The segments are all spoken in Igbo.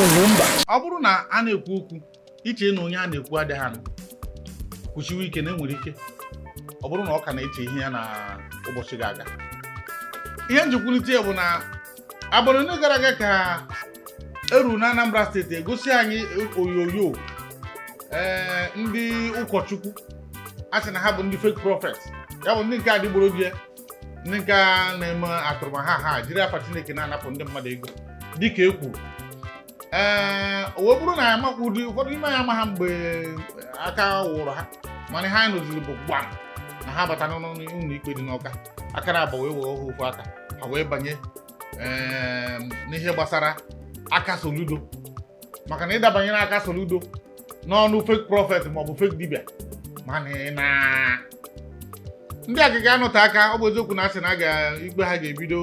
Ugwumba. Ọ bụrụ na a na-ekwu okwu, iche na onye a na-ekwu adịghị anụ, kwụchiwe ike na enwere ike ọ bụrụ na ọ ka na-eche ihe ya na ụbọchị ga-aga. Ihe njikwulite ya bụ na abalị ole gara aga ka eru na Anambra Steeti egosi anyị onyonyo ndị ụkọchukwu a sị na ha bụ ndị fake prophet, ya bụ ndị nke adịgboroja, ndị nke a na-eme atụrụma ha jiri afa Chineke na-anapụ ndị mmadụ ego dịka e kwuru. O wee bụrụ na ya amakwa ụdị ụfọdụ n'ime anyị ama ha mgbe aka wụrụ ha, mana ihe anyị nụziri bụ gbam na ha bata n'ụlọ ikpe dị n'Ọka, aka na abụ wee wee ha ofu aka, ha wee banye n'ihe gbasara aka Soludo, maka na ịdabanye n'aka Soludo n'ọnụ fake prophet maọbụ fake dibịa, mana ị na ndị agịga anọte aka. Ọ bụ eziokwu na asị na ikpe ha ga-ebido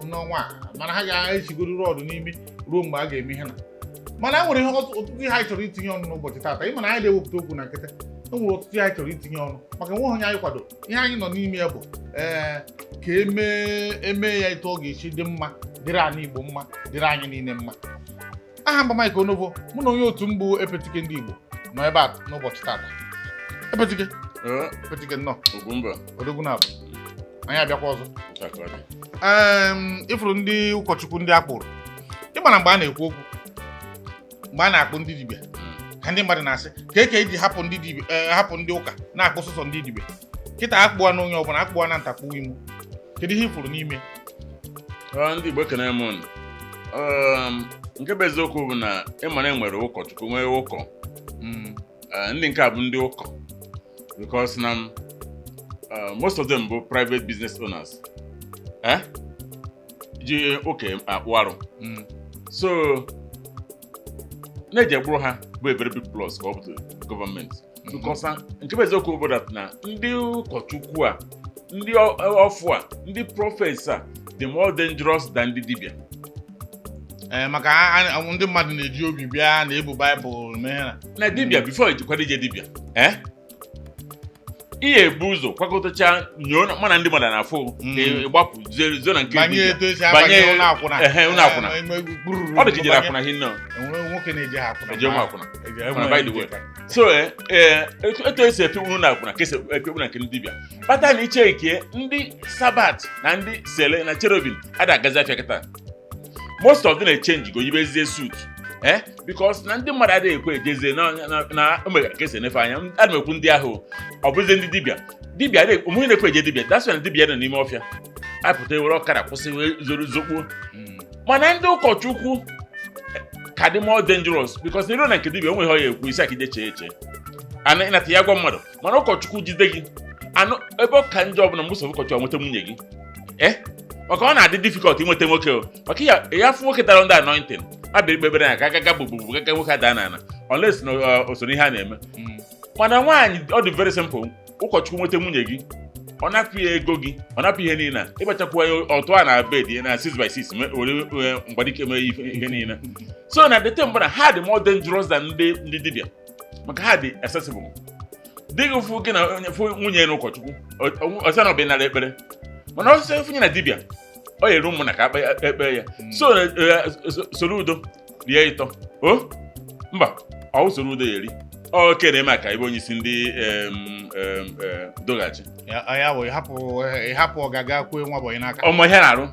n'ọnwa a, mana ha ga-echigoro rọdụ n'imi ruo mgbe a ga-eme ihe na mana e nwere ihe ọtụtụ ihe anyị chọrọ itinye ọnụ n'ụbọchị taata. Ịma na anyị na-ewepụta okwu na nkịtị, e nwere ọtụtụ ihe anyị chọrọ itinye ọnụ, maka enweghị onye anyị kwado. Ihe anyị nọ n'ime ya bụ ka emee eme ya etu ọ ga-esi dị mma, dịrị anyị Igbo mma, dịrị anyị niile mma. Aha mba Mike Onovo, mụ na onye otu m bụ Epetike ndị Igbo nọ ebe a n'ụbọchị taata. Epetike. Epetike, nnọọ. Ugwumba. Odogwu na abụ anyị abịakwa ọzọ. Otu aka ọ dị. Ịfụrụ ndị ụkọchukwu ndị akpụrụ, ịma na mgbe a na-ekwu okwu, mgbe a na-akpụ ndị dibịa, ka ndị mmadụ na-asị ka eke eji hapụ ndị dibịa, hapụ ndị ụka na-akpụ sọsọ ndị dibịa. Kịta akpụa na onye ọbụla akpụa na ntakpụ imu. Kedu ihe ị fụrụ n'ime? Ndị Igbo, ekene m unu. Nke bụ eziokwu bụ na ịma na enwere ụkọchukwu, nwee ụkọ. Ndị nke a bụ ndị ụkọ because na most of them bụ private business owners ji ụka akpụ arụ. So na-eji egburu ha bụ a very big plus ka ọ bụ to gọọmenti, because na nke bụ eziokwu bụ that na ndị ụkọchukwu a, ndị ọfụ a, ndị prophets a dị more dangerous than ndị dibịa. Ee, maka ndị mmadụ na-eji obi bịa na-ebu Baịbụl mee ha. Na dibịa, before ejikwado ije dibịa, ihe ebu ụzọ kwakọtacha nyoo na mana ndị mmadụ na-afụ. Ịgbapụ zo na nke banye dibịa. Etu esi abanye Banye ụlọ akwụna. Ehe, ụlọ akwụna. Kpururu Ọ dị ka ijere banye. Akwụna hinne. Enwere nwoke na-eje ha akwụna. Eje ụmụ akwụna. Mana by the way, eje. So etu esi efe na akwụna ka esi efe na nke ndị dibịa kpata na iche ike ndị Sabbath na ndị sele na cherubim ada agazi afịa kịta. Most of them na-echange go yibezie suit, because na ndị mmadụ adịghị ekwe ejezie na o mere ka esi enefe anya. Ana m ekwu ndị ahụ, ọ bụzie ndị dibịa dibịa adịghị onwe na-ekwe eje dibịa. That's why na dibịa nọ n'ime ọfịa apụta ewere ọkara kwụsị wee zoro zokpuo. Mana ndị ụkọchukwu ka dị more dangerous because na iruo na nke dibịa, onwe ha ya ekwu isi aka ije chee eche ana ịnata ya gwa mmadụ, mana ụkọchukwu jide gị anụ ebe ọ ka njọ ọbụla. Mgbe ụkọchukwu nweta nwunye gị, maka ọ na-adị difficult inweta nwoke o, maka ya ya fụ nwoke dara ndị anointing abịa ikpe ekpere ya ka agaga gbugbugbu gaga nwoke ada n'ala, unless na o so n'ihe a na-eme. Mana nwaanyị, ọ dị very simple. Ụkọchukwu nweta nwunye gị, ọ napụ ya ego gị, ọ napụ ihe niile a ịgbachakwa ya ọtụ a na bed na 6 by 6 were mgbadike mee ihe niile. So na the thing bụ na ha dị more dangerous than ndị dibịa, maka ha dị accessible. Dị gị fụ gị na onye fụ nwunye na ụkọchukwu, ọsọ na ọ bụ ịnara ekpere, mana ọsọ fụnye na dibịa, ọ yere ụmụ na ka akpe ekpe ya. So Soludo rie ịtọ o mba, ọ Soludo ya eri oke na-eme ka ebe onye isi ndị em, em, eh, doghachi. Ya bụ ịhapụ ọgaga kwue nwa bọyị n'aka. Ọmụ ihe na-arụ.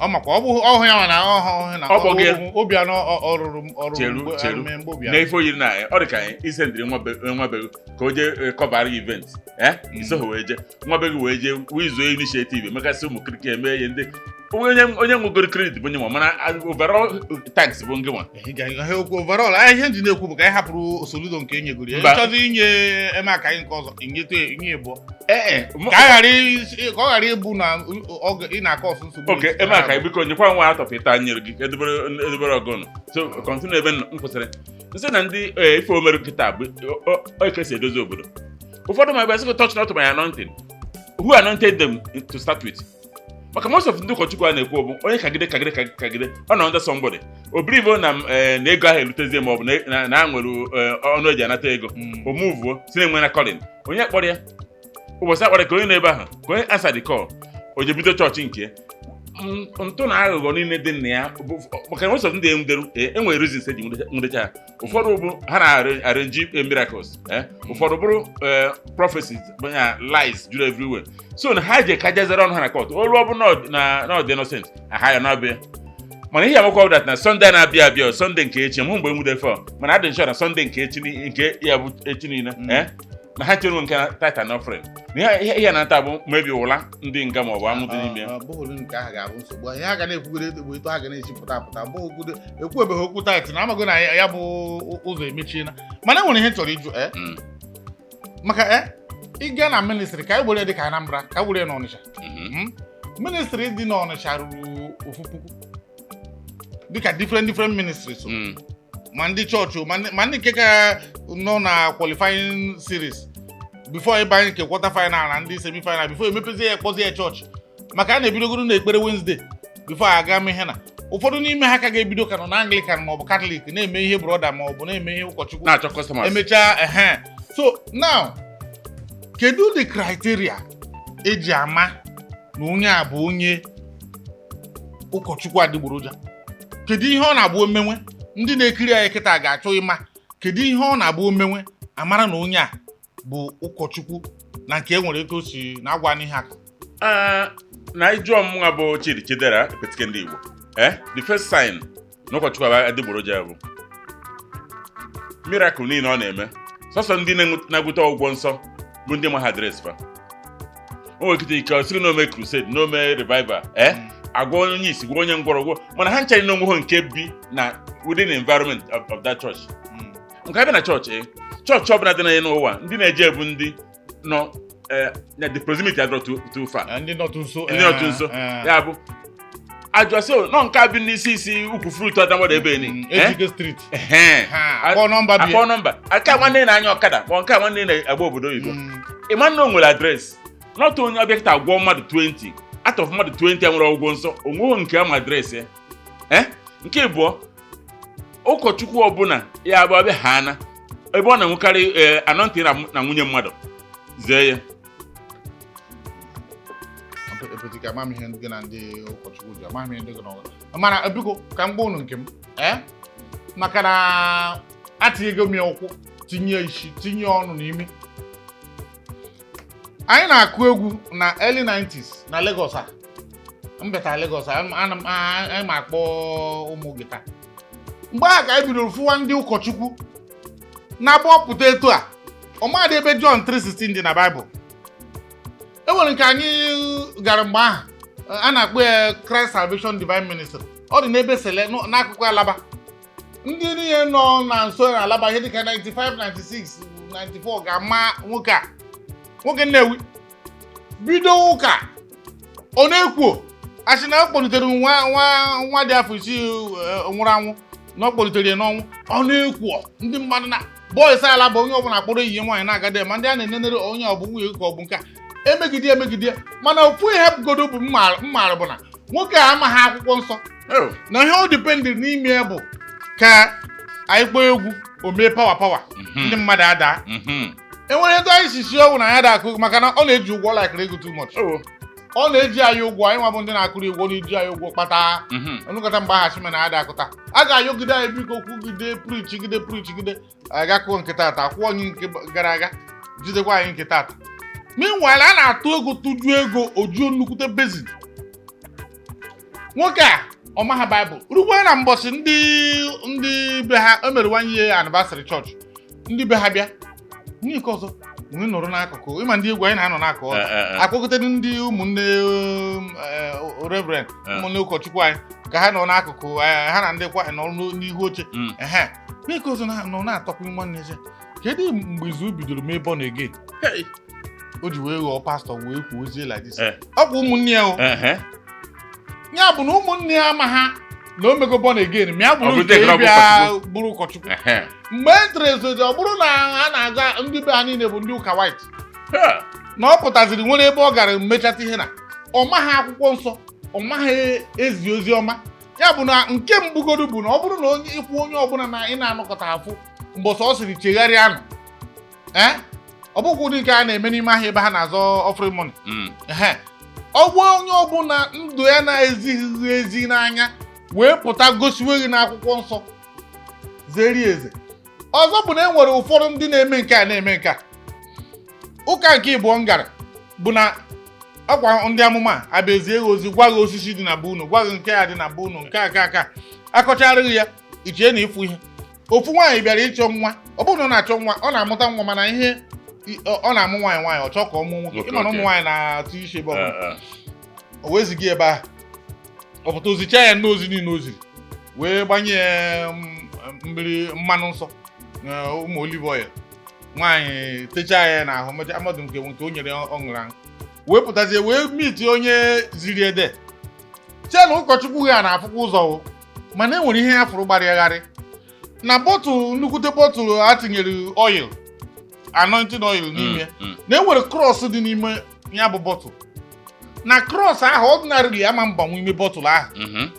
Ọ makwa ọ bụ ọhụ ya nwa na ọhụ na Ọ bụ gị. Obianọ ọrụrụ ọrụ Cheru, mgbe cheru. eme mgbe Obianọ. Na ife oyiri na ọ dị ka anyị isendịrị nwa be gị ka o jee kọbara event, isoghị wee jee, nwa be gị wee jee wizuo initiative emekasị ụmụ kirikiri eme ihe ndị onye nwegoro credit bụ onye nwa, mana overall thanks bụ ngị nwa. Ihe okwu overall anyị, ihe nji na-ekwu bụ ka anyị hapụrụ Soludo nke enyegoro ya. Mba. Ịchọzi inye eme aka anyị nke ọzọ, inyete inye ịbụọ ee ka ọ ghara ịbụ na ị na-akọ ọsụ nsogbu oke n'etiti eme ha aka abụọ. Biko nyekwa nwa atọpụ ịta nyere gị ka edobere ọgụnụ. So continue ebe m kwụsịrị. Nsị na ndị ife omerụ kịta bụ eke si edozi obodo. Ụfọdụ ma ebe sị touch not my anointing. Who anointed them to start with? Maka most of ndị ụkọchukwu a na-ekwu bụ onye kagide kagide kagide ọ nọ under somebody, o believe na ego ahụ erutezie, ma ọ bụ na a nwere ọnụ eji anata ego. O muvuo si na enwe na calling onye kpọrọ ya ụbọchị akpọrọ ka onye nọ ebe ahụ, ka onye answer the call, o je bido chọọchị nke ya. Ntụ na aghụghọ niile dị na ya bụ maka na most of ndị enwuderu, enwere reasons eji nwudecha ha. Ụfọdụ bụ ha na-arrange miracles, ụfọdụ bụrụ prophecies bụ ya lies juru everywhere, so na ha ji kajazere ọnụ ha na court olu ọ bụ na ọ dị innocent aha ya na-abịa. Mana ihe amakwa bụ that na Sunday na-abịa abịa, Sunday nke echi mụ mgbe enwude fọ, mana adị sure na Sunday nke echi nke ya bụ echi niile, na ha chere nke na tithe and offering na ihe na-ata bụ mebi ụla ndị nga maọbụ anwụ dị n'ime ya. Ọ bụghị nke ahụ ga-abụ nsogbu. Ihe a ga na-ekwugide bụ etu ha ga na-esi pụta apụta. Bụghịgodo ekwubeghị okwu tithe na amago na ya bụ ụzọ emechiela, mana e nwere ihe m chọrọ ịjụ, maka ịga na ministry ka anyị were dị ka Anambra, ka were n'Ọnịcha. Ministry dị n'Ọnịcha ruru 1000, dịka different different ministries o. Ma ndị chọọchị o, ma ndị nke ka nọ na qualifying series before ịbanye nke quarter final na ndị semi final before emepezie ya kpọzie ya chọọchị, maka a na-ebidogoro n'ekpere Wednesday before aga m ihe na ụfọdụ n'ime ha ka ga-ebido ka nọ na Anglican maọbụ Catholic na-eme ihe brother maọbụ na-eme ihe ụkọchukwu, na-achọ customers. Emechaa ehe. So now, kedu the criteria eji ama na onye a bụ onye ụkọchukwu adịgboroja? Kedu ihe ọ na-abụ omenwe? Ndị na-ekiri anyị kịta ga-achọ ịma kedu ihe ọ na-abụ omenwe amara na onye a bụ ụkọchukwu na nke e nwere etu o si na-agwa n'ihe aka. Ah, na ịjụọ mụnwa bụ Chidi Chidera Epetike ndị Igbo, the first sign na ụkọchukwu adịgboroja bụ miracle niile ọ na-eme. Sọsọ ndị na-agwụta ọgwụgwọ nsọ bụ ndị ma ha address fa. O nwere ike ike ọ sịrị na ome crusade, na ome revival, agwa onye isi, gwa onye ngwọrọ, gwọ, mana ha nchaghị n'onwe ha nke bi na within the environment of that church. Nke abịa na chọọchị, chọọchị ọbụla dị na n'ụwa, ndị na-eje ebu ndị nọ na the proximity adịrọ too far. Ndị nọtụ nso. Ndị nọtụ nso. Ya bụ ajụasị nọ nke a bi n'isi isi ukwu fruit adamọdụ ebe ni. Ejike Street. Ehe. Ha akpọ nọmba bie. Akpọ nọmba nke a, nwanne na-anya ọkada ma nke a nwanne na-agba obodo oyibo. Ịma na o nwere address nọtụ onye ọbịa kịta gwọọ mmadụ 20 out of mmadụ 20 a nwere ọgwụgwọ nsọ, onweghị nke ama address ya. Nke abụọ, ụkọchukwu ọbụla ya bụ ọbịa ha ana ebe ọ na-enwekarị anointing na nwunye mmadụ, zee ya. Epetike, amaghị m ihe ndị gị na ndị ụkọchukwu ji, amaghị m ihe ndị gị na ọgụ, mana biko ka m gwa unu nke m, maka na atinyego m ya ụkwụ, tinye isi, tinye ọnụ n'imi. Anyị na-akụ egwu na early 90s na Lagos. A m bịatara Lagos, ana m anyị ma akpọ ụmụ gịta. Mgbe ahụ ka anyị bidoro fụwa ndị ụkọchukwu na-agba ọpụta etu a ọmadị ebe John 3:16 dị na Baịbụl. E nwere nke anyị gara mgbe ahụ a na-akpọ ya Christ Salvation Divine Ministry. Ọ dị n'ebe Sele n'akụkụ Alaba. Ndị niile nọ na nso na Alaba ihe dịka 95, 96, 94 ga-ama nwoke a. Nwoke Nnewi bido ụka, ọ na-ekwo asị na ọ kpọlitere nwa nwa nwa dị afọ 6 nwụrụ anwụ, na ọ kpọlitere ya n'ọnwụ. Ọ na-ekwo ndị mmadụ na boys Alaba, onye ọbụla kpọrọ ehihie nwaanyị na-agade ma ndị a na-enenere onye ọ bụ nwunye ka ọ bụ nke a emegide emegide. Mana ofu ihe godo bụ mmaara bụ na nwoke a amaghị akwụkwọ nsọ, na ihe ọ dependịrị n'ime ya bụ ka anyị kpọọ egwu, o mee power power, ndị mmadụ ada. Enwere etu anyị si si ọnwụ na ya da akụ, maka na ọ na-eji ụgwọ laikiri ego too much. Ọ na-eji anyị ụgwọ, anyị nwa bụ ndị na-akụrụ egwu, ọ na-eji anyị ụgwọ kpata ọnụkọta. Mgbe aha chime na ada akụta, a ga-ayọgide anyị, biko kwugide, preachgide, preachgide, anyị ga-akụọ nke tata, kwụọ anyị nke gara aga, jidekwa anyị nke tata. Meanwhile, a na-atụ ego, tụjuo ego ojuo nnukwute basin. Nwoke a ọ maha Baịbụl rukwa na mbọsị ndị be ha o mere one year anniversary chọọchị, ndị be ha bịa ndị nke ọzọ nwee nọrọ n'akụkụ ịma ndị egwu anyị na-anọ n'akụ ọzọ, akpọkọtere ndị ụmụnne reverend, ụmụnne ụkọchukwu anyị ka ha nọ n'akụkụ, ha na ndị kwa nọ n'ihu oche. Ehe, ndị nke ọzọ nọ na-atọkwu nwanne ya, kedu mgbe izu bidoro mee born again o ji wee ghọọ pastọ wee kwuozie like this? Ọ bụ ụmụnne ya o. Ya bụ na ụmụnne ya ama ha na o mego born again ma ya Ọ bụrụ bụ nke dịka ọ bụ ịbịa ụkọchukwu. bụrụ ụkọchukwu. Mgbe e tere ezozi, ọ bụrụ na ha na-aga ndị be ha niile bụ ndị ụka white, na ọ pụtaziri nwere ebe ọ gara mmechata ihe na ọ maghị akwụkwọ nsọ, ọ maghị ezi ozi ọma. Ya bụ na nke mbụgodu bụ na ọ bụrụ na onye ịkwụ onye ọbụla na ị na-anọkọta afụ mbọsọ ọ sịrị chegharịa nụ, ee, ọ bụkwa ụdị nke a na-eme n'ime ahịa ebe ha na-azọ offering money. Ehe, Ọgwụ onye ọbụla ndụ ya na-ezighị ezi n'anya wee pụta gosiwe gị n'akwụkwọ nsọ, zeri eze. Ọzọ bụ na e nwere ụfọdụ ndị na-eme nke a, na-eme nke a. Ụka nke ịbụọ m gara bụ na ọkwa ndị amụma a abịazie gị ozi, gwa gị osisi dị na be unu, gwa gị nke a dị na be unu, nke a nke a nke a, akọcharịghị ya, ichee na ịfụ ihe. Ofu nwaanyị bịara ịchọ nwa. Ọ bụrụ na ọ na-achọ nwa, ọ na-amụta nwa, mana ihe ọ na-amụ nwaanyị nwaanyị, ọ chọọ ka ọ mụọ nwoke. Nwoke, ịma na ụmụ oke. nwaanyị na-atụ isi ebe ọbụla. Eh. O weziga ebe ahụ, ọ pụta ozichaa ya ndị ozi niile o ziri, wee gbanye ya mmiri mmanụ nsọ na ụmụ olive oil. Nwaanyị techaa ya n'ahụ, mechaa mmadụ nke o nyere ọ ṅụrụ aṅụ, wee pụtazie wee miti onye ziri ede chee na ụkọchukwu ya na-afụkwa ụzọ o. Mana e nwere ihe ya fụrụ gbara yagharị na bottle, nnukwute bottle a tinyere oil, anointing oil n'ime, na e nwere cross dị n'ime ya bụ bottle, na cross ahụ ordinarily ama mbanwe ime bottle ahụ.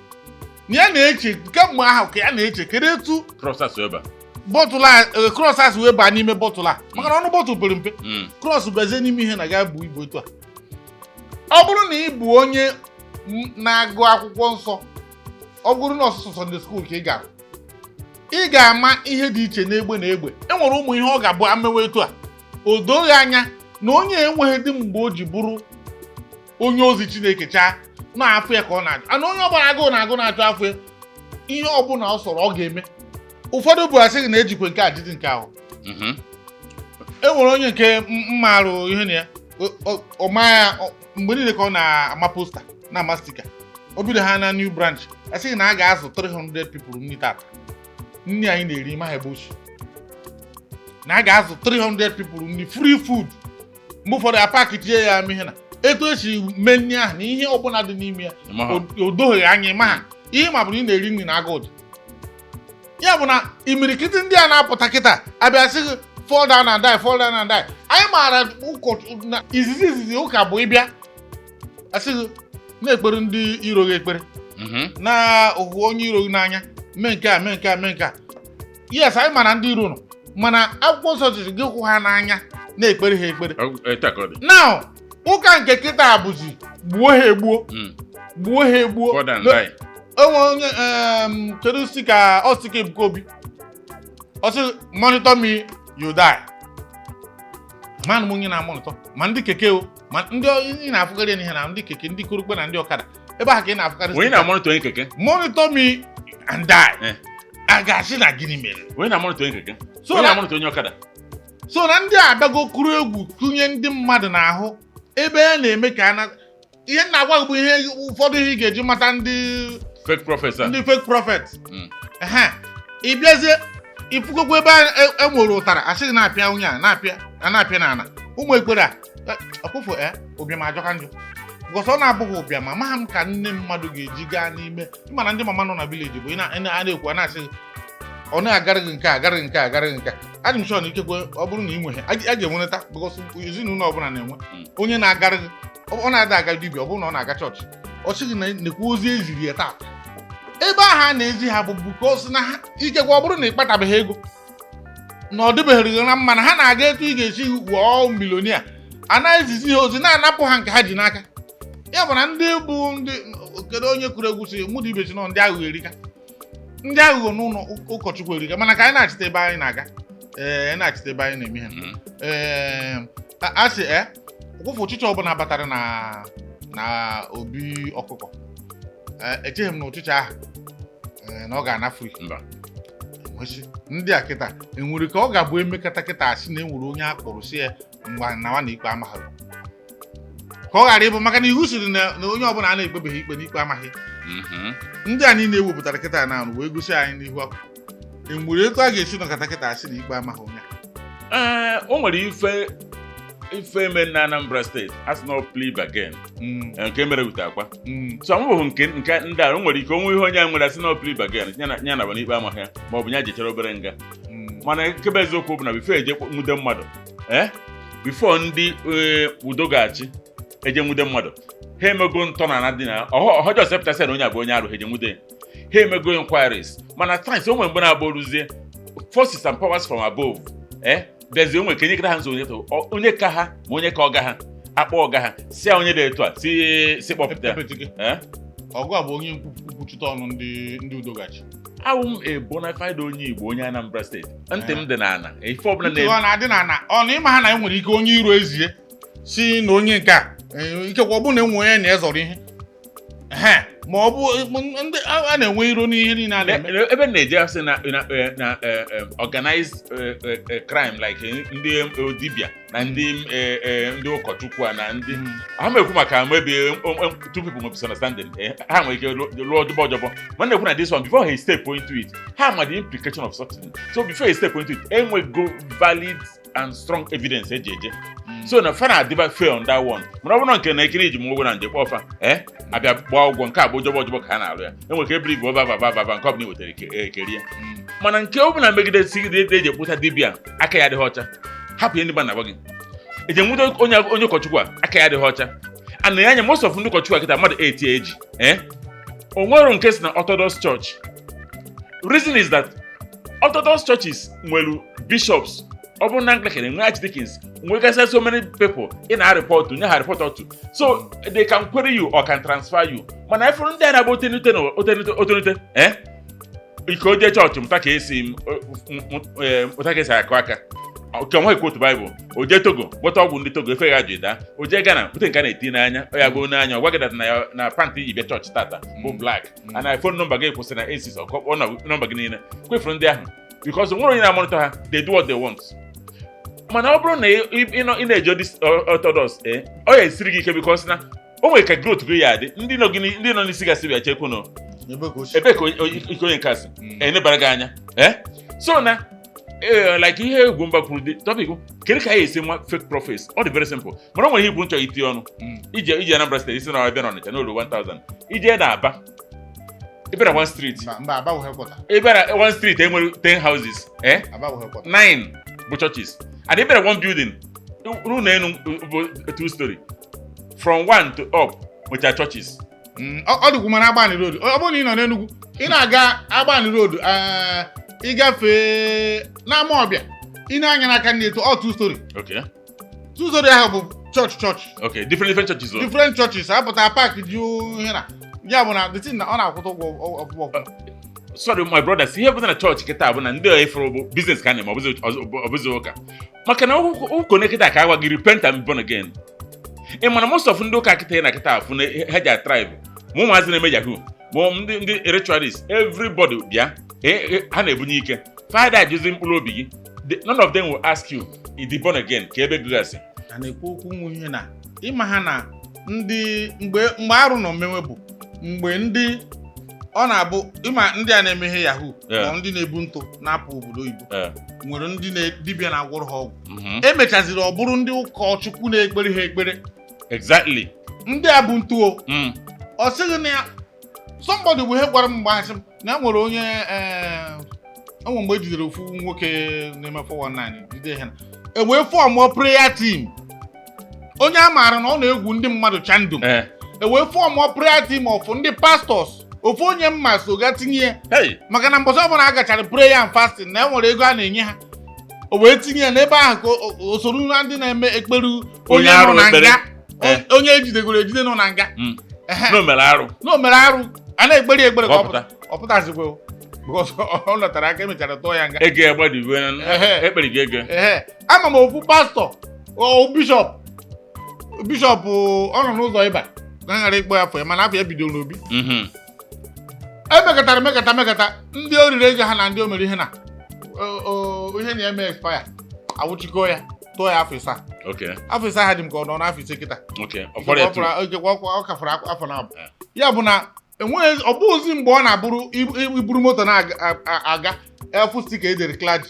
Na ya na-eche kemgbe ahụ ka ya na-eche kedu etu Cross asụ ebe a. bottle a, cross a si wee baa n'ime bottle a, maka na ọnụ bottle pere mpe. Cross bazie n'ime ihe na ga bụ ibu etu a. Ọ bụrụ na ị bụ onye na-agụ akwụkwọ nsọ, ọ bụrụ na ọsụsụ Sunday school ka ị gara, ị ga-ama ihe dị iche n'egbe na egbe. E nwere ụmụ ihe ọ ga-abụ amewe etu a, o doghị anya na onye enweghị dị mgbe o ji bụrụ onye ozi Chineke chaa na-afụ ya ka ọ na-achọ ana. Onye ọbụla agụụ na-agụ na-achọ afọ ya, ihe ọbụla ọ sọrọ ọ ga-eme. Ụfọdụ bụ asị gị na ejikwe nke a jide nke ahụ. E nwere onye nke mma arụ ihe na ya ọ maa ya mgbe niile ka ọ na-ama poster, na-ama sticker. O bido ha na new branch, asị gị na a ga-azụ 300 people nri tata, nri anyị na-eri ma ha ebe ochi, na a ga-azụ 300 people nri, free food. Mgbe ụfọdụ apaki tinye ya ama ihe na etu esi mee nri ahụ na ihe ọbụla dị n'ime ya. Ịma ha. O doghị anya ịma ha ihe ma bụ na ị na-eri nri na agụụ dị ya. Bụ na imirikiti ndị a na-apụta kịta abịa sị gị fall down and die, fall down and die. Anyị maara ụkọ na izizi izizi ụka bụ ịbịa asị gị na-ekpere ndị iro gị ekpere, na hụ onye iro gị n'anya, mee nke a, mee nke a, mee nke a. Yes, anyị ma na ndị iro nọ, mana akwụkwọ nsọ jiri gị hụ ha n'anya, na-ekpere ha ekpere. Etu a ka ọ dị. Now, ụka nke kịta bụzi gbuo ha egbuo, gbuo ha egbuo. Fall down die. Enwe onye kedu si ka ọ sị ka Ebuka Obi ọ sị monitor me, you die. Man m onye na-amonitor ma ndị keke o, ma ndị ị na-afụkarị n'ihe na ndị keke, ndị korokpe na ndị ọkada ebe ahụ ka ị na-afụkarị. Onye na-amonitor onye keke? Monitor me and die. Eh. A ga-asị na gịnị mere? Onye na-amonitor onye keke? So Onye na na-amonitor onye ọkada? So na ndị a abịago kụrụ egwu kụnye ndị mmadụ n'ahụ ebe a na-eme ka a na ihe m na-agwa gị bụ ihe ụfọdụ ihe ị ga-eji mata ndị Fake prophet a. ndị fake prophet. Ehe, ị bịazie ifugokwa ebe e nwere ụtara, asị gị na-apịa onye a, na-apịa a, na-apịa n'ala ụmụ ekpere a. Ọkụfụ e ụbịam ajọka njọ gọsọ ọ na-abụghị ụbịam. Amaghị m ka nne mmadụ ga-eji gaa n'ime ịma na ndị mama nọ na village bụ ị na-ekwu, a na-asị gị ọ na-agara gị nke a, agara gị nke a, agara gị nke a. Adị m sure na ikekwe ọ bụrụ na ị nweghị a ga-enweneta, because ezinụlọ ọbụla na-enwe onye na-agara gị. Ọ na-ada aga dibịa, ọ bụrụ na ọ na-aga chọọchị, ọ sị gị na nekwa ozi eziri ya taa ebe ahụ a na-ezi ha bụ because na ha ikekwe ọ bụrụ na ị kpatabeghị ego na ọ dịbeghịrị gị na mma na ha na-aga etu ị ga-esi ghọọ millionaire, a na-ezizi ha ozi na-anapụ ha nke ha ji n'aka. Ya bụ na ndị bụ ndị kedu onye kụrụ egwu si mụ dị ibe si nọ ndị aghụghọ erika, ndị aghụghọ n'ụlọ ụkọchukwu erika. Mana ka anyị na-achịta ebe anyị na-aga, ee, anyị na-achịta ebe anyị na-eme ihe. Ee, a sị e ụkwụfụ ụchịcha ọbụla batara na obi ọkụkọ. Ee, echeghị m na ụchịcha ahụ, ee, na ọ ga-ana free. Mba. Enwesị ndị a kịta enwere ka ọ ga-abụ emekata kịta asị na enwere onye a kpọrọ si ya ngwa nawa na ikpe amaghị, ka ọ ghara ịbụ maka na iwu siri na onye ọbụla a na-ekpebeghị ikpe n'ikpe amaghị. Ndị a niile ewepụtara kịta na arụ wee gosi anyị n'ihu akwụkwọ, enwere etu a ga-esi nọkọta kịta asị na ikpe amaghị onye a? Ee, o nwere ife eme na Anambra Steeti, a sị na ọ plea bargain, nke mere wute akwa. So amụbụghị nke ndị a o nwere ike onwe ihe onye a nwere asị na ọ plea bargain ya na ya na n'ikpe amaghị ya, ma ọ bụ ya jechara obere nga. Mana nke bụ eziokwu bụ na before eje nwude mmadụ, before ndị udo ga-achị eje nwude mmadụ, ha emego ntọnala dị na ọhọ just pụtasị na onye a bụ onye arụ, ha eje nwude ya. Ha emego inquiries, mana times o nwere mgbe na-agba oruzie forces and powers from above, bịazie o nwere ka enyekọta ha nso onye ka ha ma onye ka ọga ha Akpọ ọga ha, si ya onye dị etu a, si kpọpụta ya. Epetike. Eh? Ọgụ a bụ onye nkwuchite ọnụ ndị Udogachi. Awụ m a bona fide onye Igbo, onye Anambra Steeti. Ntị m dị n'ala, ife ọbụla Ntị ọ na-eme. Na-adị na ana ọ na ịma ha na enwere ike onye iro ezie si na onye nke a, ikekwe ọ bụrụ na enwe onye na-ezọrọ ihe. Ehe, ma ọ bụ ndị a na-enwe iro n'ihe niile a na-eme. Ebe m na-eje asị na organized crime, like ndị dibịa na ndị ụkọchukwu a na ndị ha ma ekwu maka maybe two people may misunderstanding, ha nwere ike lụọ ọjọbọ ọjọbọ, mana na-ekwu na this one, before he step into it, ha ma the implication of such thing. So before he step into it, enwego valid and strong evidence eji eje. So na fa na-adịba fair on that one. Mana ọ bụrụ na nke na-ekiri iji m ụgwọ na nje kpọfa abịa gbaa ụgwọ, nke a bụ jọbọ ọjọbọ ka ha na-alụ ya. Enwere ka ebiri igwe ọba ba ba ba, nke ọbụla i wetara kerie. Mana nke ọ bụla megide si eji ekpụta dibịa aka ya adịghị ọcha, hapụ ihe ndị mmadụ na-agwa gị. Eji enwute onye ụkọchukwu a aka ya adịghị ọcha ana ya anya. Most of ndị ụkọchukwu a kịta, mmadụ 8 eji o nwere nke si na Orthodox Church. Reason is that Orthodox churches nwere bishops. Ọ bụrụ na Anglican enwe archdeacons, nwegasị so many people ị na-report, nye ha report to, so they can query you or can transfer you. Mana ifuru ndị a na-agba otenute na otenute otenute ike oje chọọchị mụta ka esi mụta ka esi akụ aka ka nwa ekwu otu Baịbụl, oje Togo gwọta ọgwụ ndị Togo, efe ya ji daa, oje Ghana bute nke a na-eti n'anya, ọ ya goo n'anya, ọ gwa gị that na na pant iyi bịa chọọchị tata bụ black, and phone number gị kwụsị na 86, ọ na nọmba gị niile kwefuru ndị ahụ, because nwere onye na-amonitor ha. They do what they want. Mana ọ bụrụ na ị na-eje this Orthodox, ọ ya esiri gị ike, because na o nwere ka growth gị ya adị. Ndị nọ gị ndị nọ n'isi gasị bịa chekwu Ebe ka o si. Ebe ka ike onye nke a si enebara gị anya. So na like ihe egwu mba kwuru dị topic, kedu ka anyị esi nwa fake prophets? Ọ dị very simple. Mana o nwere ihe ikwu nchọ itinye ọnụ. Ije Anambra Steeti, isi na ọbịa na Ọnịcha n'olu 1000, ije na Aba, ebe na one street. Mba, mba, Aba bụ headquarter. Ebe na one street enwere 10 houses. Aba bụ headquarter. 9 bụ churches, and ebe na one building, ụlọ elu bụ two story, from one to up nwecha churches. Ọ dịkwu mana Agbani Road, ọ bụrụ na ị nọ n'Enugu, ị na-aga Agbani Road, ịgafe n'ama ọbịa, ị na-anya n'aka nne etu ọ two story. Two story ahụ bụ church church. Okay, different different churches o. Different churches apụta park ju ihe na ya bụ na the thing na ọ na-akwụta ụgwọ ọfụma ọfụma. Sorry, my brothers, ihe bụ na chọọchị kịta bụ na ndị a ifuru bụ business ka a na-eme, ọ bụzi ụka, maka na ụkọ kịta ka agwa gị repent and be born again. Ị mana most of ndị ụka kịta ị na kịta afụ na ha ji tribe, ma ụmụazị na-eme yahoo, ma ndị ritualist, everybody bịa, ha na-ebunye ike fada ajụzi mkpụrụ obi gị. None of them will ask you ị dị born again, ka ebe gụgasị. A na-ekwu okwu nwe ihe na ịma ha na ndị mgbe arụ nọ mmenwe bụ mgbe ndị ọ na-abụ ịma ndị a na-eme ihe yahoo ma ndị na-ebu ntụ na-apụ obodo oyibo nwere ndị dibịa na-agwọrọ ha ọgwụ. Emechaziri ọ bụrụ ndị ụkọchukwu na-ekpere ha ekpere. Ndị a bụ ntụ o. Ọ sịghị na ya somebody bụ ihe gwara m mgbe ahụ, sị m na e nwere onye enwe mgbe e jidere ofu nwoke na-eme 419, jide ha e wee formụọ prayer team, onye a maara na ọ na-egwu ndị mmadụ chandum. E wee formụọ prayer team of ndị pastors, ofu onye mma so ga tinye ya. Maka na mbọsị ọbụla a gachara prayer and fasting, na e nwere ego a na-enye ha, o wee tinye ya n'ebe ahụ ka o soro na ndị na-eme ekpere onye onye nọ arụ na ekpere. nga, onye ejidegoro ejide nọ na nga. Ehe. Na o mere arụ. Na o mere arụ, a na-ekpere ya ekpere ka ka ọ ọ pụta. Pụta. Ọ pụtazikwa o, because ọ nọtara aka, emechara tụọ ya nga. Ego ya gbadiwe. Ekpere gị ego. Ehe, ama m ofu pastọ o bishọp, bishọp ọ nọ n'ụzọ ịba ka ghara ịkpọ ya afọ ya, mana afọ ya bidoro n'obi. Emekọtara mekata mekata ndị o riri ego ha na ndị o mere ihe na ihe na-eme expire, awụchikọ ya, tụọ ya afọ 7. Afọ 7 ha dị m ka ọ nọ n'afọ 5 kịta. Okay, ọ fọrọ ya tu. Ikekwe ọ ka fọrọ afọ na abụ ya bụ na enweghị ọ bụghịzi mgbe ọ na-abụrụ iburu moto na-aga efu sticker edere clergy,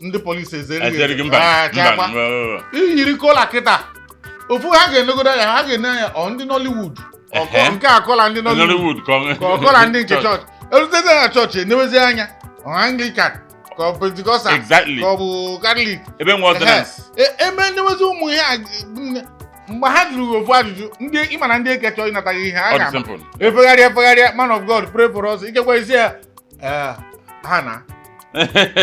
ndị polisi ezere gị. Ezere gị, mba. Ah, Mba. chakwa. Mba. Iyiri kola kịta ofu, ha ga-enegodo anya, ha ga-ene anya ọ ndị Nollywood. Nke a kola ndị Nollywood. Nollywood ka ọ Ka ọ kola ndị nke chọọchị erutezi na chọọchị, enewezi anya ọ Anglican ka ọ Pentecostal ka ọ bụ Catholic. Ebe nwe ordinance. Eme ndewezi ụmụ ihe a mgbe ha jụrụ gị ofu ajụjụ, ndị ịma na ndị eke chọọ ịnata gị ihe ha Ọ dị ga-ama. simple. Efegharịa efegharịa, "Man of God, pray for us," ikekwe isi ya, ha na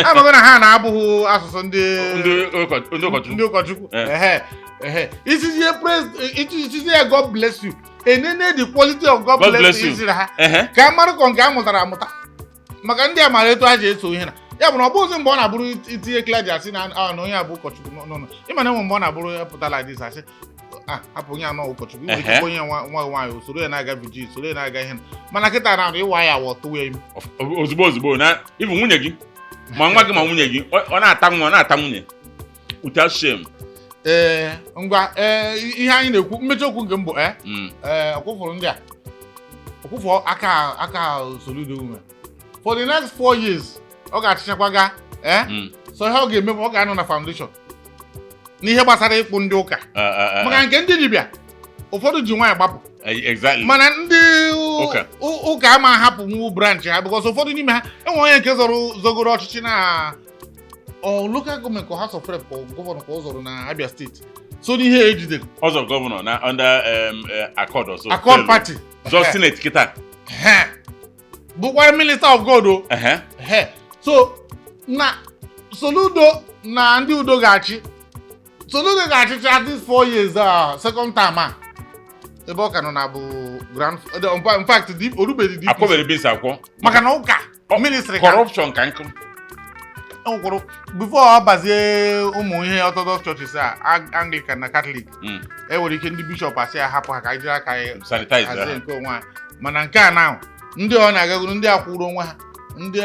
Amaghị na ha na-abụghị asụsụ ndị Ndị ụkọchukwu. Ndị ụkọchukwu. Eh. Ehe, isizie praise, isizie "God bless you", enene the quality of "God God bless bless you" you. isiri ha Ehe. ka a marụ ka nke a mụtara amụta, maka ndị a mara etu ha ji eso ihe na ya bụ na ọ bụghịzi mgbe ọ na-abụrụ itinye clergy asị na ah, na onye a bụ ụkọchukwu. No, no, no. Ịma na enwe mgbe ọ na-abụrụ ya pụta like this, asị, "Ah, hapụ onye anọ ụkọchukwu." Inwere ike onye nwa nwa nwaanyị usoro ya na-aga vigil, soro ya na-aga ihe, mana kịta na ịwa ya awọ tụwa ya ime. Ozugbo ozugbo na ịbụ nwunye gị, ma nwa gị ma nwunye gị, ọ na-ata nwa, ọ na-ata nwunye without shame. Ee, ngwa, ee, ihe anyị na-ekwu, mmechi okwu nke mbụ, ee, ee, ọkwụfụrụ ndị a, ọkwụfụ aka aka Soludo ume for the next 4 years ọ ga-achịchakwa ga, ee. So ihe ọ ga-eme bụ ọ ga-anọ na foundation n'ihe gbasara ịkpụ ndị ụka, maka nke ndị dibịa ụfọdụ ji nwaanyị gbapụ. Mana ndị Ụka. Ụka ama ahapụ nwu branch ha, because ụfọdụ n'ime ha enwe onye nke zọrọ zọgoro ọchịchị na ọ local government ka House of Rep ka governor ka ọ zọrọ na Abia Steeti, so n'ihe ejidere. Ọzọ governor na under Accord ọzọ. Accord Party. Zọ Senate kịta. Ehe. Bụkwara minister of God o. Ehe. So na Soludo na ndị udo ga-achị, Soludo ga-achịcha this 4 years a, second term a, ebe ọ ka nọ na bụ grand, in fact orubeghị DPC. Akwọbere bins akwọ. Maka na ụka ministry ka Corruption ka nkụ. Enwekwara before ọ bazie ụmụ ihe Orthodox churches a, Anglican na Catholic, e nwere ike ndị bishọp asị ya hapụ ha ka anyị jiri aka anyị sanitize hazie ha. nke onwe ha. Mana nke a na ndị ọ na-agagoro, ndị akwụrụ onwe ha, ndị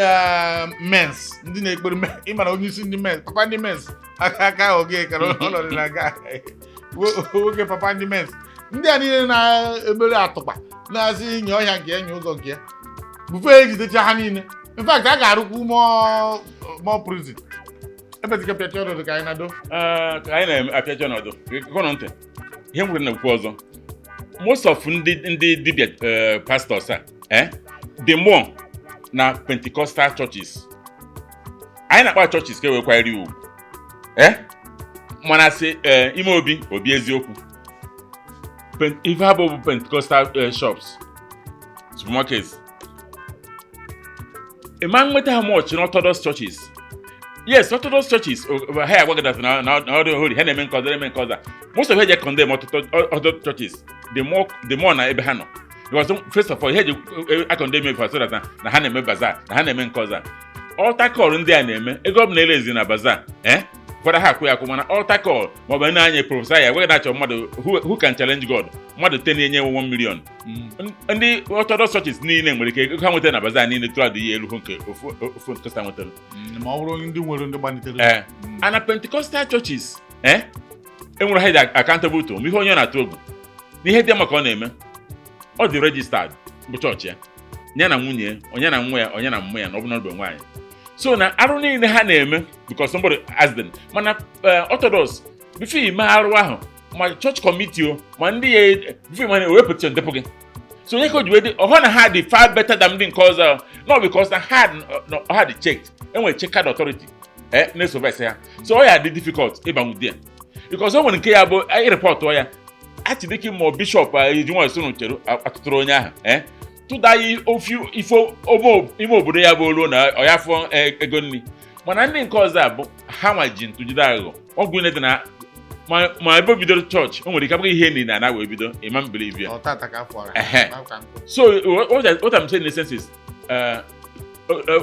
mens, ndị na-ekpere ịmara onye isi ndị mens, papa ndị mens, aka aka oge kara ọnọdụ na aga nwoke papa ndị mens, ndị a niile na-emere atụkpa na-asị nye ọhịa nke ya, nye ụzọ nke ya bufe, ejidecha ha niile. In fact, a ga-arụkwu more prison ebezika pịacha ọnọdụ ka anyị na-do. Ee, ka anyị na-apịachi ọnọdụ, gụnụ ntị ihe m nwere na-ekwu ọzọ. Most of ndị dibịa, pastors a, the more na Pentecostal churches anyị na-akpa churches ka e wekwara ugwu, mana sị ime obi obi eziokwu. Ife ha bụ Pentecostal shops, supermarkets, ịma nweta ha much na Orthodox churches. Yes, Orthodox churches ha agwa gị that na ọrụ holy ha na-eme nke ọzọ, na-eme nke ọzọ. Most of ha je condemn Orthodox churches the more na ebe ha nọ, because first of all, ihe ji a condemn efe so that na ha na-eme bazaar, na ha na-eme nke ọzọ, altar call ndị a na-eme, ego ọ bụla erezi na bazaar, ụfọdụ ha akwụ ya akwụ. Mana altar call maọbụ na anya prophesy ya gwaghị na-achọ mmadụ who can challenge God, mmadụ 10 enye 1 million. Ndị Orthodox churches niile nwere ike ego ha nwetara na bazaar niile tụrụ adị ya elu hụ nke ofu ofu Pentecostal nwetara. Ma ọ bụrụ ndị nwere ndị gbanitere. Ee, and na Pentecostal churches, enwere ha dị accountable to ma ihe onye na-atụ egwu n'ihe dị maka ọ na-eme, ọ dị registered bụ chọọchị ya, ya na nwunye ya, onye na nwa ya, onye na mmụ ya, na ọ bụ na ọ bụ nwaanyị. So na arụ niile ha na-eme because somebody asked them. Mana Orthodox, before ime arụ ahụ, ma church committee o, ma ndị ya, before ime ha ewepụta ndepụ gị. So onye ka o ji wee dị ọhọ na ha dị far better than ndị nke ọzọ? No, because na ha dị checked, enwere checked authority na-esoverse ha. So ọ ya dị difficult ịbanwe di ya, because o nwere nke ya bụ ịreport ya achidike ma bishọp eji nwayọ so n'uchere atụtụrụ onye ahụ, tụda ya ofu ife ime obodo ya bụ oluo na ọ ya fụọ ego nri. Mana ndị nke ọzọ a bụ ha nwa ji ntụjide aghụghọ ọgwụ niile dị na ma ebe o bidoro chọọchị, o nwere ike abụghị ihe niile na wee bido ịma mbelieve ya. Ọ tata ka afọ ara. Ehe. Ka nkụ. So what I'm saying in essence is,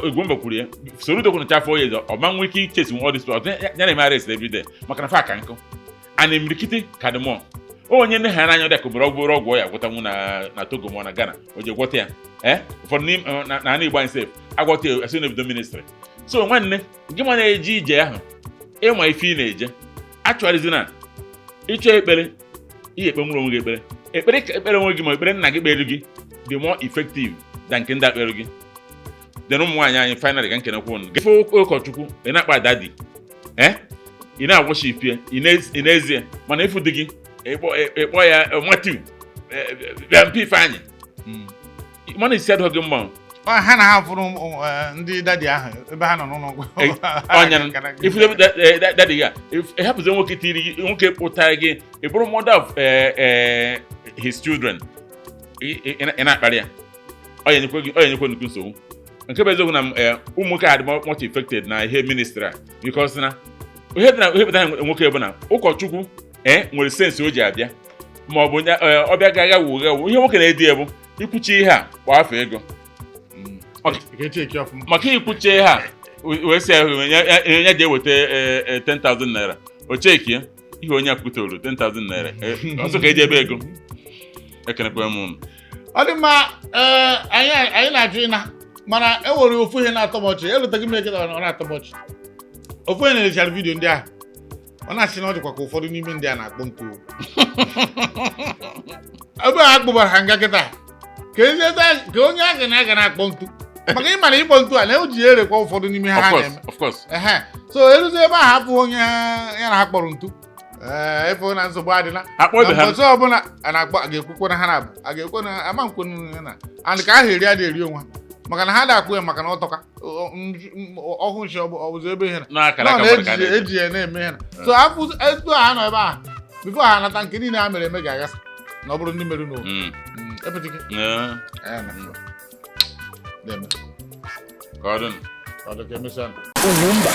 Egwumba kwuru ya, Soludo kwuru 4 years, ọ ma nwee ike ichesi all this ya na-eme arrest every day, maka na fa ka nkụ and imirikiti ka dị mụọ onye nne ha n'anya dị ka obere ọgwụ ọgwụ ya gwọtanwu na Togo ma ọ na Ghana, o je gwọta ya. Ụfọdụ n'ime na ana Igbo anyị sef agwọta ya esi na-ebido ministry. So nwanne gị ma na-eje ije ahụ, ịma ife ị na-eje achọrịzina ịchọ ekpere ihe ekpe nwere onwe gị, ekpere ekpere ka ekpere onwe gị, ma ekpere nna gị kpere gị dị more effective than nke ndị akpere gị. Then ụmụ nwaanyị anyị, finally, ka nkenekwu unu. Ife ụkọchukwu ị na-akpa daddy, ị na-worship ya ị n'ezie, mana ịfụ di gị, ịkpọ ya Matthew, bịa mpe Ifeanyị, mana isi adịghị gị mma. Ọ, ha na ha fụrụ ndị daddy ahụ ebe ha nọ n'ụlọ ọgwụ. Ọnya ifu daddy gị a, ịhapụzi nwoke tiri gị, nwoke kpụtara gị, ị bụrụ mother of his children, ị na-akparị ya, ọ ya enyekwe gị, ọ ya enyekwe nnukwu nsogbu. Nke bụ eziokwu na ụmụ nwoke adị much infected na ihe ministry a, because na ihe dị na ihe pụtara nwoke bụ na ụkọchukwu nwere sense o ji abịa, ma ọ bụ onye ọbịa ga-agha wu gha wu. Ihe nwoke na-edi ebu ikwuchi ihe a kwa afọ ego. Ka echeki ọfụma. Maka ikwuchi ihe a wee sị ya ji eweta 10,000 naira, o chekie ihe onye akwutere 10,000 naira, ọsọ ka eji ebe ego. Ekenekwe m unu. Ọ dị mma. Ee, anyị na-achọ ịna, mana e nwere ofu ihe na-atọ m ọchị. Eluteghị m eketa, ọ na-atọ m ọchị. Ofu onye na-elechara video ndị ahụ, ọ na-asị na ọ dịkwa ka ụfọdụ n'ime ndị a na-akpọ ntu ebe a kpụbara ha nga kịta, ka ezi ebe ka onye a ga na-aga na-akpọ ntu, maka ịma na ịkpọ ntu a na o ji erekwa ụfọdụ n'ime ha Of ha course. na-eme. Of course. Ehe, so eruzi ebe ahụ, hapụ onye ya na ha kpọrọ ntu, ee, ịfụ na nsogbu adịla. Akpọ ibe na ha. mbọchị ọbụla a na-akpọ, a ga-ekwukwa na ha na-abụ a ga-ekwe na ama nkwenu ya na and ka ahụ eri adị eri onwe ha, maka na ha da-akwụ ya, maka na ọ tọka ọhụ nshi ọ bụ ọ bụzi ebe ihe na n'akara nọ aka na mmadụ ka a eji na-eji. Eji ya na-eme ihe na so afụ etu a ha nọ ebe ahụ before ha nata, nke niile ha mere eme ga-aghasa na ọ bụrụ ndị mere n'ụwa. Epetike. Ee, Ee, na na-eme. Ka ọ dị. Ọ dị ka emesịa. Ugwumba.